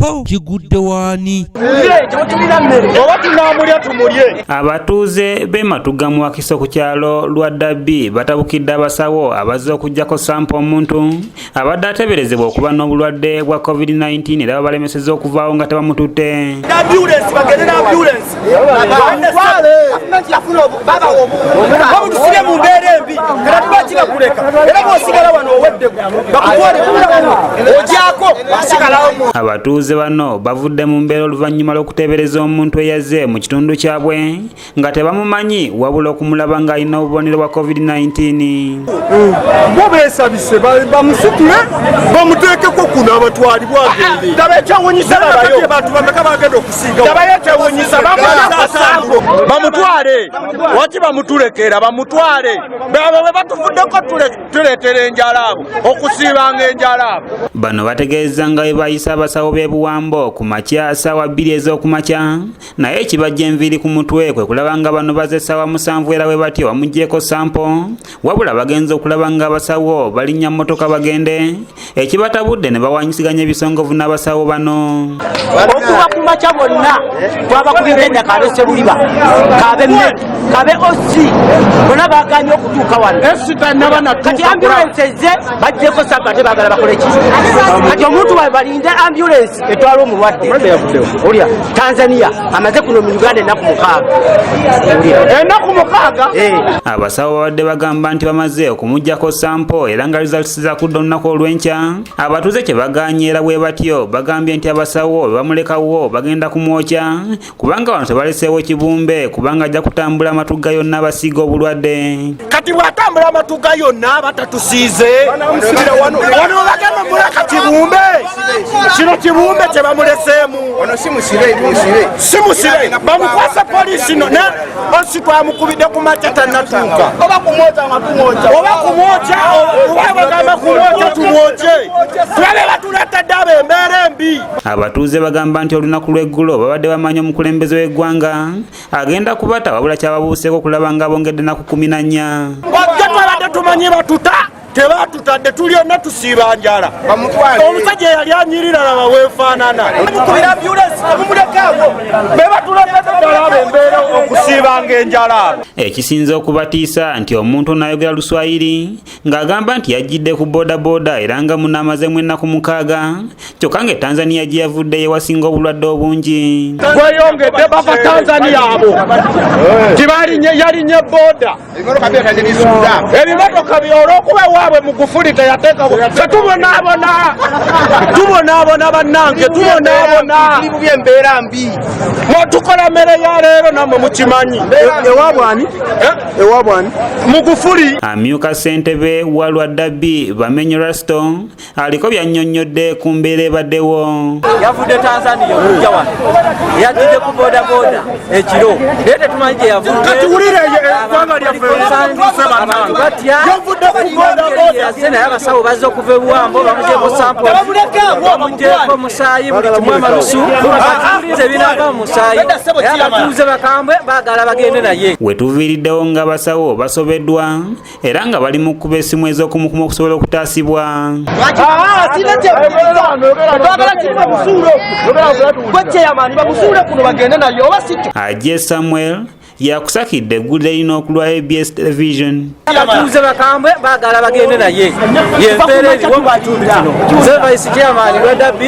Ho, kigudde waani? Oba tunaamulya tumulye. Abatuuze b'e Matugga mu Wakiso ku kyalo Lwaddabi batabukidde abasawo abazze okuggyako sampo omuntu abadde ateeberezebwa okuba n'obulwadde bwa COVID-19 era babalemesezza okuvaawo nga tebamututte. Ambulensi, bagende n'ambulensi. Bamutusibye mu mbeera embi, kati lwaki bakuleka? Era bw'osigala wano owedde, bakutwale ogyako osigalawo. Abatuuze bano bavudde mu mbeera oluvannyuma lw'okuteebereza omuntu eyazze mu kitundu kyabwe nga tebamumanyi, wabula okumulaba ng'alina obubonero bwa COVID-19. Bo beesabise bamusitule bamuteekeko kuno abatwalibwe agende. Taba ekyewunyisa, labayo. Bantu bameka bagenda okusinga? Tabayo ekyewunyisa, bamusambo bamutwale waki? Bamutulekera bamutwale. Abo bwe batuvuddeko tuleetera enjala, abo okusiibanga enjala abo. Bano bategeeza nga bwe bayise abasawo b'e Buwambo ku makya ssaawa 2 ez'okumakya, naye ekibajja enviiri ku mutwe kwe kulaba nga bano baze essaawa 7, era bwe batyo bamuggyeko sampo, wabula bagenze okulaba nga abasawo balinnya mmotoka bagende, ekibatabudde ne bawanyisiganya ebisongovu n'abasawo bano. Okuva ku makya bonna twabakubira edda, kabe Seruliba, kabe me, kabe oc, bonna baganye okutuuka wano. Kati ambulensi ezze, bajjeko sampo, ate bagala bakole ki? Kati omuntu wawe balinde ambulensi etwala omulwadde olya Tanzania, amaze kuno mu Uganda ennaku 6. Ennaku 6. Abasawo babadde bagamba nti bamaze okumugyako sampo era nga results zakudda olunaku olw'enkya, abatuuze kye baganye, era bwe batyo bagambye nti abasawo bwe bamulekawo bagenda kumwokya, kubanga wano tebaleseewo kibumbe, kubanga ajja kutambula Amatugga yonna abasiiga obulwadde. Kati bw'atambula Amatuga yonna batatusiize wano, bagenda muleka kibumbe kino, kibumbe kye bamuleseemu. Si musibe, bamukwasa poliisi no ne osi twamukubidde ku makya tannatuuka. Oba kumwokya nga tumwokya. Oba kumwokya, oba bagamba kumwokya tumwokye, tulabe batuleetedde abo embeera embi. Abatuuze bagamba nti olunaku lw'eggulo babadde bamanyi omukulembeze w'eggwanga agenda kubata, wabula kyababuuseeko okulaba nga bongedde naku 14. Ojja twabadde tumanyi batuta, tebatutadde, tulyonna tusiiba njala. Omusajja eyali anyirira, laba weefaanana. Mukubira ambulensi, temumulekaawo, be batuleetedde ddala abo embeera okusiibanga enjala abo. Ekisinza okubatiisa nti omuntu onayogera Luswayiri ng'agamba nti yajjidde ku boodabooda era nga munaamazeemu ennaku 6, kyokka nga e Tanzania gye yavudde yewasinga obulwadde obungi. Bweyongedde bava Tanzania abo tibalinye, yalinye boda, ebimotoka byolwokuba ewaabwe Mugufuli teyateekawo. Fe tubonaabona, tubonaabona bannange, tubonaabona. Embeera mbi. Mwetukola mmere ya leero nammwe mukimanyi. Ewabwani? Ewabwani? Mugufuli. Amyuka ssentebe wa Lwaddabi, Bamenyo Rasto, aliko byannyonnyodde ku mbeera ebaddewo. Yavudde Tanzania okujja wano, yajjidde ku bodaboda ekiro, naye tetumanyi gye yavudde. Kati wulira eggwanga lyaffe tuuse bannange. Batya. Yavudde ku bodaboda. Yazze, naye abasawo bazze okuva ebuwambo, bamugyeko sampo, bamugyeko omusaayi, buli kimu, amalusu tulinze ebinava mu musaayi, naye abatuuze bakambwe, baagala bagende naye. We tuviiriddewo ng'abasawo basobeddwa era nga bali mu kkuba essimu ez'okumukuma okusobola okutaasibwa. Twagala kiri bamusuule gwe chairman, bamusuule kuno bagende naye, oba si kyo. Aje Samuel yakusakidde eggulire lino okulwa ABS Television. Abatuuze bakambwe, baagala bagende naye, yempeera eriwo mu kitundu kino. Nze vice chairman Lwaddabi.